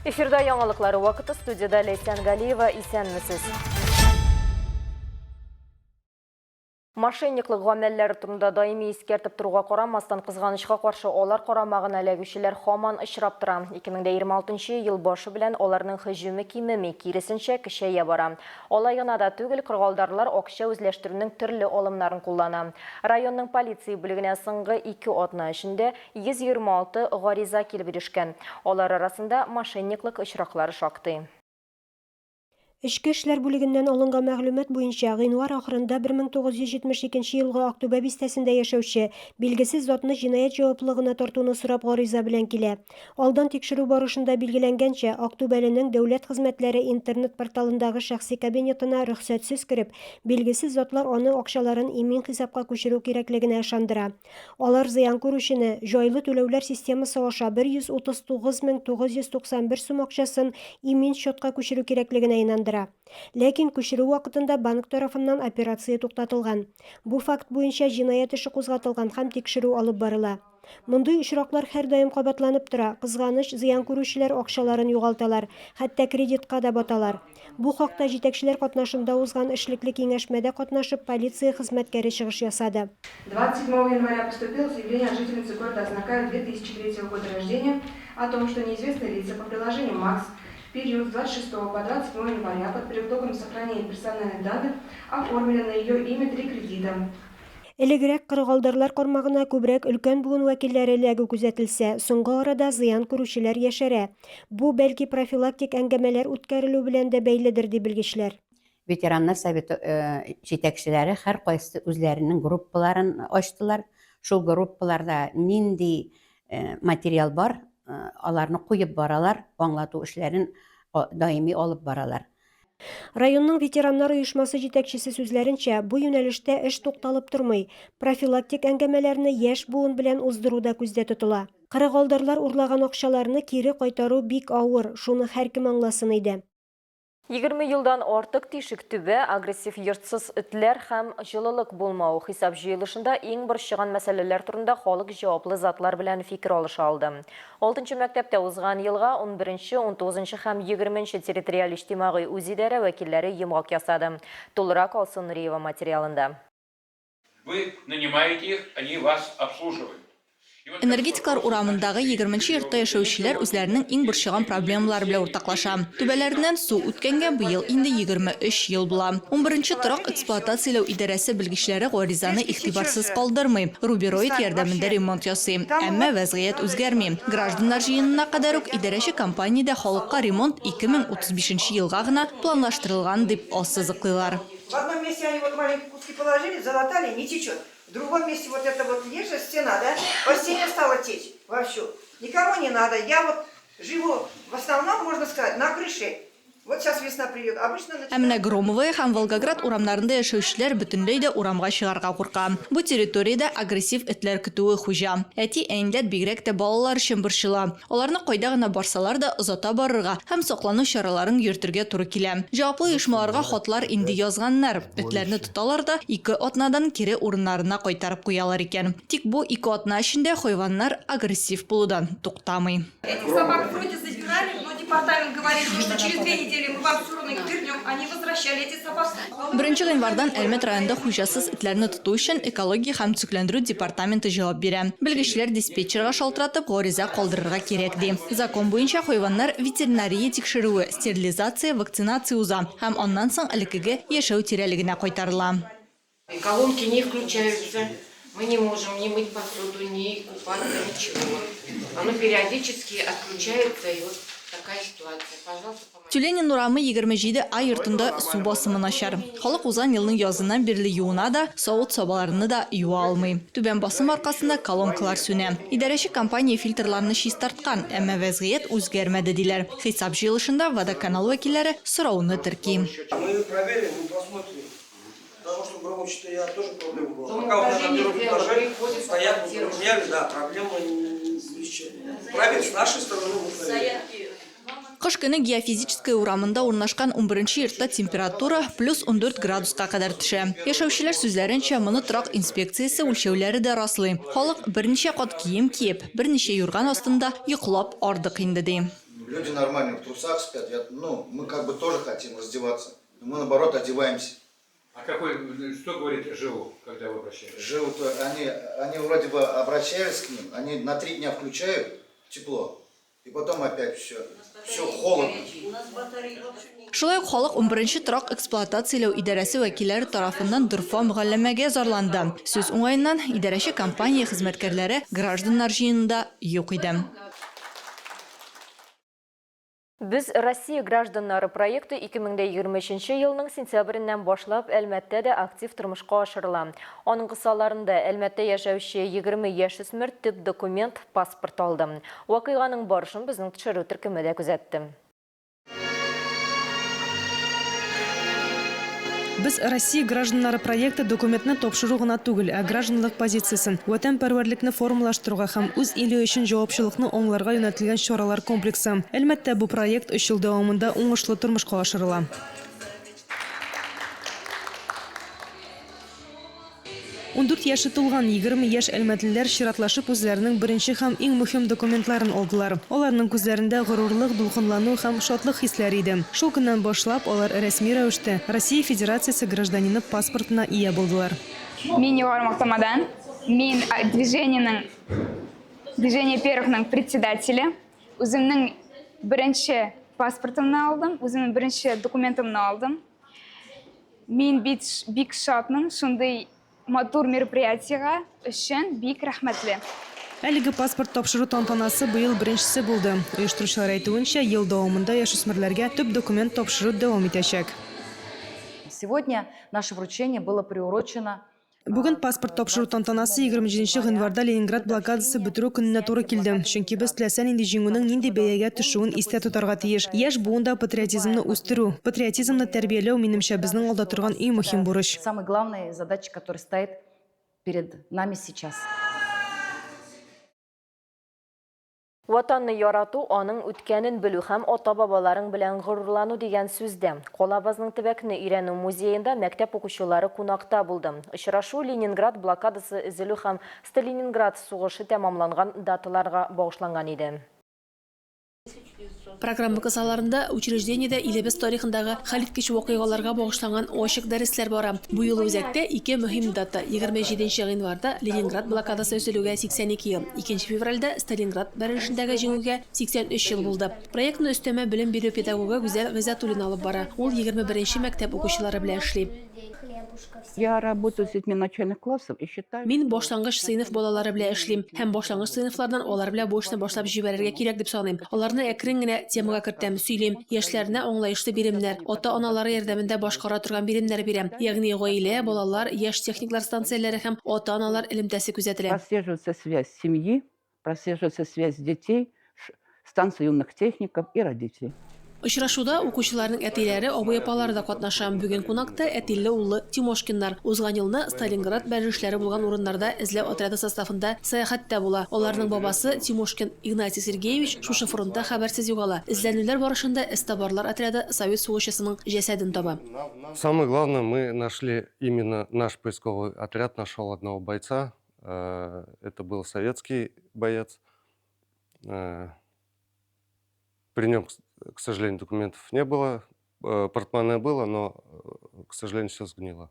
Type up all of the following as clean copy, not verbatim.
Эфирда яңалыклар вакыты студияда Ләйсән Галиева. Исәнмесез. Мошенниклык гамәлләре турында даими искәртеп торуга карамастан, кызганычка каршы, алар карамагына эләгүчеләр һаман очрап тора. 2026 ел башы белән аларның һөҗүме кимеми, киресенчә, көчәя бара. Алай гына да түгел, кыргалдарлар акча үзләштерүнең төрле алымнарын куллана. Районның полиция бүлегенә соңгы ике атна эчендә 126 гариза килеп ирешкән. Алар арасында мошенниклык очраклары шактый. Эчке эшләр бүлегеннән алынган мәгълүмат буенча, гыйнвар ахырында 1972 елгы Актүбә бистәсендә яшәүче билгесез затны җинаять җаваплылыгына тартуны сорап гариза белән килә. Алдан тикшерү барышында билгеләнгәнчә, актүбәленең Дәүләт хезмәтләре интернет-порталындагы шәхси кабинетына рөхсәтсез кереп, билгесез затлар аны акчаларын имин хисапка күчерү кирәклегенә ышандыра. Алар зыян күрүчене җайлы түләүләр системасы аша 139 991 сум акчасын имин счетка күчерү кирәклегенә инандыра. Ләкин күчерү вакытында банк тарафыннан операция туктатылган. Бу факт буенча җинаять эше кузгатылган һәм тикшерү алып барыла. Мондый очраклар һәрдаим кабатланып тора, кызганыч, зыян күрүчеләр акчаларын югалталар, хәтта кредитка да баталар. Бу хакта җитәкчеләр катнашында узган эшлекле киңәшмәдә катнашып полиция хезмәткәре чыгыш ясады. 27 января поступило заявление от жительницы города Азнакаево 2003 года рождения о том, что неизвестные лица по приложению Макс в период с 26 по 27 января под предлогом сохранения персональных данных оформили на ее имя три кредита. Элегрәк кырыгалдарлар кармагына күбрәк өлкән буын вәкилләре эләгү күзәтелсә, соңгы арада зыян күрүчеләр яшәрә. Бу, бәлки, профилактик әңгәмәләр үткәрелү белән дә бәйледер, ди белгечләр. Ветераннар советы җитәкчеләре һәркайсы үзләренең группаларын ачтылар. Шул группаларда нинди материал бар, аларны куеп баралар, аңлату эшләрен даими алып баралар. Районның ветераннар оешмасы җитәкчесе сүзләренчә, бу юнәлештә эш тукталып тормый. Профилактик әңгәмәләрне яшь буын белән уздыру да күздә тотыла. Кырыгалдарлар урлаган акчаларны кире кайтару бик авыр, шуны һәркем аңласын иде. 20 елдан артык тишек түбә, агрессив йортсыз этләр һәм җылылык булмау. Хисап җыелышында иң борчыган мәсьәләләр турында халык җаваплы затлар белән фикер алыша алды. Алтынчы мәктәптә узган елга унберенче, унтугызынчы һәм егерменче территориаль иҗтимагый үзидарә вәкилләре йомгак ясады. Тулырак Алсу Нуриева материалында. Вы нанимаете их, они вас обслуживают. Энергетиклар урамындагы егерменче йортта яшәүчеләр үзләренең иң борчыган проблемалары белән уртаклаша. Түбәләреннән су үткәнгә быел инде 23 ел була. Унберенче торак эксплуатацияләү идарәсе белгечләре гаризаны игътибарсыз калдырмый, рубероид ярдәмендә ремонт ясый. Әмма вәзгыять үзгәрми. Гражданнар җыенына кадәр үк идарәче компаниядә халыкка ремонт 2035 нче елга гына планлаштырылган, дип ассызыклыйлар. В одном месте они вот маленькие куски положили, залатали, не течет. В другом месте вот эта вот лежа, стена, да, по стене стала течь вовсю. Никому не надо. Я вот живу в основном, можно сказать, на крыше. Вот сейчас весна придет. Обычно Ә менә Громовая һәм Волгоград урамнарында яшәүчеләр бөтенләй дә урамга чыгарга курка. Бу территориядә агрессив этләр көтүе хуҗа. Әти-әниләр бигрәк тә балалар өчен борчыла. Аларны кайда гына барсалар да озата барырга һәм саклану чараларын йөртергә туры килә. Җаваплы оешмаларга хатлар инде язганнар. Этләрне тоталар да, ике атнадан кире урыннарына кайтарып куялар икән. Тик бу ике атна эчендә хайваннар агрессив булудан туктамый. Этих собак вроде забирали, но департамент говорит, что через две недели мы вам все равно их вернем. Они возвращали эти собак. Беренче гыйнвардан Әлмәт районында хуҗасыз этләрне тоту өчен экология һәм төзекләндерү департаменты җавап бирә. Белгечләр диспетчерга шалтыратып, гариза калдырырга кирәк, ди. Закон буенча, хайваннар ветеринария тикшерүе, стерилизация, вакцинация уза һәм аннан соң элеккеге яшәү тирәлегенә кайтарыла. Колонки не включаются, мы не можем ни мыть посуду, ни купаться, ничего. Оно периодически отключается, и вот такая ситуация. Пожалуйста, помогите. Тюленин урамы 27 А йортында су басымы начар. Халык узган елның языннан бирле юына да, савыт-сабаларны да юа алмый. Түбән басым аркасында колонкалар сүнә. Идарәче компания фильтрларны чистарткан, әмма вәзгыять үзгәрмәде, диләр. Хисап җыелышында Водоканал вәкилләре сорауны терки. Мы проверим, мы посмотрим. Потому что громче я тоже проблема была. Пока у меня на первом этаже стоят, меняли, да, проблема не исчерпана. Правильно, с нашей стороны мы проверим. Кыш көне Геофизическая урамында урнашкан унберенче йортта температура плюс 14 градуска кадәр төшә. Яшәүчеләр сүзләренчә, моны торак инспекциясе үлчәүләре дә раслый. Халык берничә кат кием киеп, берничә юрган астында йоклап ардык инде, ди. Люди нормальные, в трусах спят. Я, ну, мы как бы тоже хотим раздеваться. Но мы наоборот одеваемся. А какой, что говорит ЖЭУ, когда вы обращаетесь? ЖЭУ-то, они вроде бы обращались к ним, они на 3 дня включают тепло, и потом опять все, все холодно. Шулай ук халык унберенче торак эксплуатацияләү идарәсе вәкилләре тарафыннан дорфа мөгалләмәгә зарланды. Сүз уңаеннан, идарәче компания хезмәткәрләре гражданнар җыенында юк иде. Без Россия гражданнары проекты 2023 елның сентябреннән башлап Әлмәттә дә актив тормышка ашырыла. Аның кысаларында Әлмәттә яшәүче 20 яшүсмер төп документ, паспорт алды. Вакыйганың барышын безнең төшерү төркеме дә күзәтте. Без Россия гражданнары проекты документны тапшыру гына түгел, ә гражданлык позициясен, ватанпәрвәрлекне формалаштыруга һәм үз иле өчен җавапчылыкны аңларга юнәлтелгән чаралар комплексы. Әлмәттә бу проект өч ел дәвамында уңышлы тормышка ашырыла. 14 яше тулган 20 яшь әлмәтлеләр чиратлашып үзләренең беренче һәм иң мөһим документларын алдылар. Аларның күзләрендә горурлык, дулкынлану һәм шатлык хисләре иде. Шул көннән башлап алар рәсми рәвештә Россия Федерациясе гражданины паспортына ия булдылар. Мин Югары Мактамадан. Мин движениенең Движение первых-ның председателе. Үземнең беренче паспортымны алдым, үземнең беренче документымны алдым. Мин бит бик шатмын, шундый матур мероприятиегә өчен бик рәхмәтле. Әлеге паспорт тапшыру тантанасы быел беренчесе булды. Оештыручылар әйтүенчә, ел дәвамында яшүсмерләргә төп документ тапшыру дәвам итәчәк. Сегодня наше вручение было приурочено Бүген паспорт тапшыру тантанасы 27 нче гыйнварда Ленинград блокадасы бетерү көненә туры килде. Чөнки без теләсә нинди җиңүнең нинди бәягә төшүен истә тотарга тиеш. Яшь буында патриотизмны үстерү, патриотизмны тәрбияләү, минемчә, безнең алда торган иң мөһим бурыч. Самой главной задачей, которая стоит перед нами сейчас. Ватанны ярату, аның үткәнен белү һәм ата-бабаларың белән горурлану дигән сүз дә. Калабызның төбәкне өйрәнү музеенда мәктәп укучылары кунакта булды. Очрашу Ленинград блокадасы өзелү һәм Сталининград сугышы тәмамланган даталарга багышланган иде. Программа кысаларында учреждениедә илебез тарихындагы хәлиткеч вакыйгаларга багышланган ачык дәресләр бара. Бу юлы үзәктә ике мөһим дата, 27 гыйнварда Ленинград блокадасы өзелүгә 82 ел, 2 февральдә Сталинград бәрелешендәге җиңүгә 83 ел булды. Проектны өстәмә белем бирү педагогы Гүзәл Гыйззәтуллина алып бара. Ул 21 нче мәктәп укучылары белән эшли. Я работаю с детьми начальных классов и считаю... Мин башлангыч сыйныф балалары белән эшлим һәм башлангыч сыйныфлардан алар белән бу эшне башлап җибәрергә кирәк дип саныйм. Аларны әкрен генә темага кертәм, сөйлим, яшьләренә аңлаешлы биремнәр, ата-аналары ярдәмендә башкара торган биремнәр бирәм. Ягъни гаилә, балалар, яшь техниклар станцияләре һәм ата-аналар элемтәсе күзәтелә. Прослеживается связь семьи, прослеживается связь детей, станции юных техников и родителей. Очрашуда укучыларның әтиләре, абый-апалары да катнаша. Бүген кунакта әтиле-уллы Тимошкиннар. Узган елны Сталинград бәрелешләре булган урыннарда эзләү отряды составында сәяхәттә була. Аларның бабасы Тимошкин Игнатий Сергеевич шушы фронтта хәбәрсез югала. Эзләнүләр барышында эзтабарлар отряды совет сугышчысының җәсәден таба. Самое главное, мы нашли именно наш поисковый отряд нашел одного бойца. Это был советский боец. При нем, к сожалению, документов не было. Портмоне было, но, к сожалению, все сгнило.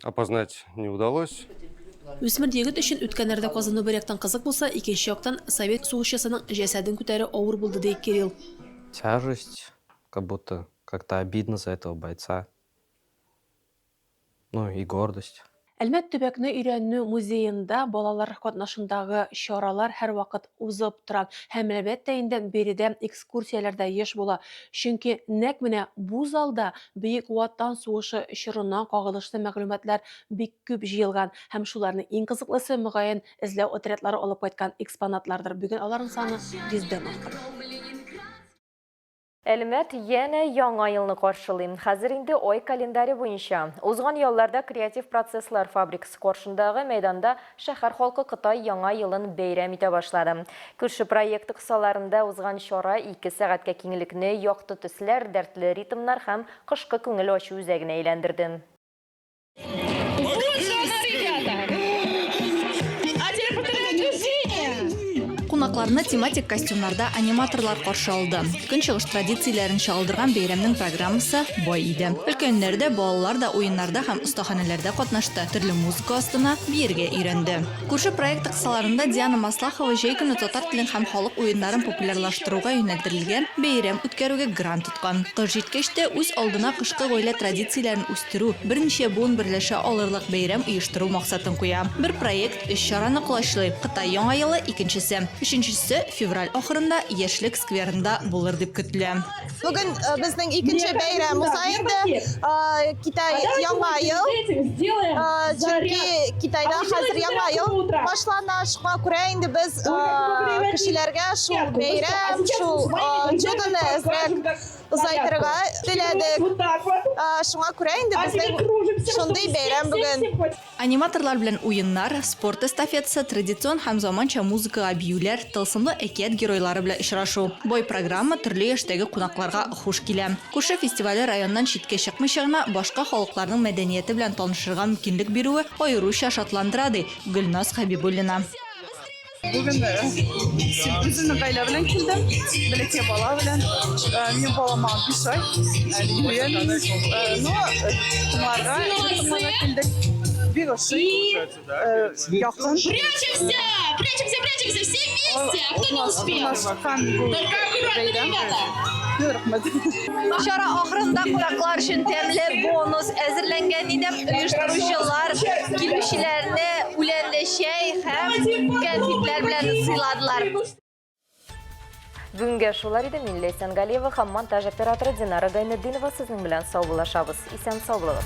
Опознать не удалось. Үсмер егет өчен үткәннәрдә казыну бер яктан кызык булса, икенче яктан совет сугышчысының җәсәден күтәрү авыр булды, ди Кирилл. Тяжесть, как будто как-то обидно за этого бойца. Ну и гордость. Әлмәт төбәкне өйрәнү музеенда балалар катнашындагы чаралар һәрвакыт узып тора. Һәм, әлбәттә инде, биредә экскурсияләр дә еш була. Чөнки нәкъ менә бу залда Бөек Ватан сугышы чорына кагылышлы мәгълүматлар бик күп җыелган. Һәм шуларның иң кызыклысы, мөгаен, эзләү отрядлары алып кайткан экспонатлардыр. Бүген аларның саны йөздән артык. Әлмәт янә Яңа елны каршылый. Хәзер инде ай календаре буенча. Узган ялларда Креатив процесслар фабрикасы каршындагы мәйданда шәһәр халкы Кытай Яңа елын бәйрәм итә башлады. Күрше проекты кысаларында узган чара ике сәгатькә киңлекне якты төсләр, дәртле ритмнар һәм кышкы күңел ачу үзәгенә әйләндерде. Кунакларны тематик костюмнарда аниматорлар каршы алды. Көнчыгыш традицияләрен чагылдырган бәйрәмнең программасы бай иде. Өлкәннәр дә, балалар да уеннарда һәм остаханәләрдә катнашты, төрле музыка астына биергә өйрәнде. Күрше проекты кысаларында Диана Маслахова җәй көне татар телен һәм халык уеннарын популярлаштыруга юнәлдерелгән бәйрәм үткәрүгә грант откан. Кыш җиткәч тә, үз алдына кышкы гаилә традицияләрен үстерү, берничә буын берләшә алырлык бәйрәм оештыру максатын куя. Бер проект өч чараны колачлый, Кытай Яңа елы, икенчесе. Өченчесе февраль ахырында Яшьлек скверында булыр дип көтелә. Бүген безнең икенче бәйрәм уза инде. Китай яңа ел. Чөнки Китайда хәзер яңа ел башлана. Шуңа күрә инде без кешеләргә шул бәйрәм, шул чудоны әзрәк озайтырга теләдек. Шуңа күрә инде безнең шундый бәйрәм бүген. Аниматорлар белән уеннар, спорт эстафетасы, традицион һәм заманча музыкага биюләр, тылсымлы әкият геройлары белән очрашу. Бай программа төрле яшьтәге кунакларга хуш килә. Күрше фестивале районнан читкә чыкмыйча гына башка халыкларның мәдәнияте белән танышырга мөмкинлек бирүе аеруча шатландыра, ди Гөлназ Хәбибуллина. Бүген үземнең гаилә белән килдем, бәләкәй бала белән. Минем балама 5 ай, әле йөрим. Но тыңларга, тыңларга килдек. Бик ошый, якын. Прячемся! Прячемся, прячемся! Все вместе! А кто не успел? Только аккуратно, ребята! Рәхмәт. Чара ахырында кунаклар өчен тәмле бонус әзерләнгән иде. Оештыручылар килүчеләрне үләнле чәй һәм кәнфитләр белән сыйладылар. Бүгенгә шулар иде. Мин Ләйсән Галиева һәм монтаж операторы Динара Гайнетдинова сезнең белән саубуллашабыз. Исән сау булыгыз.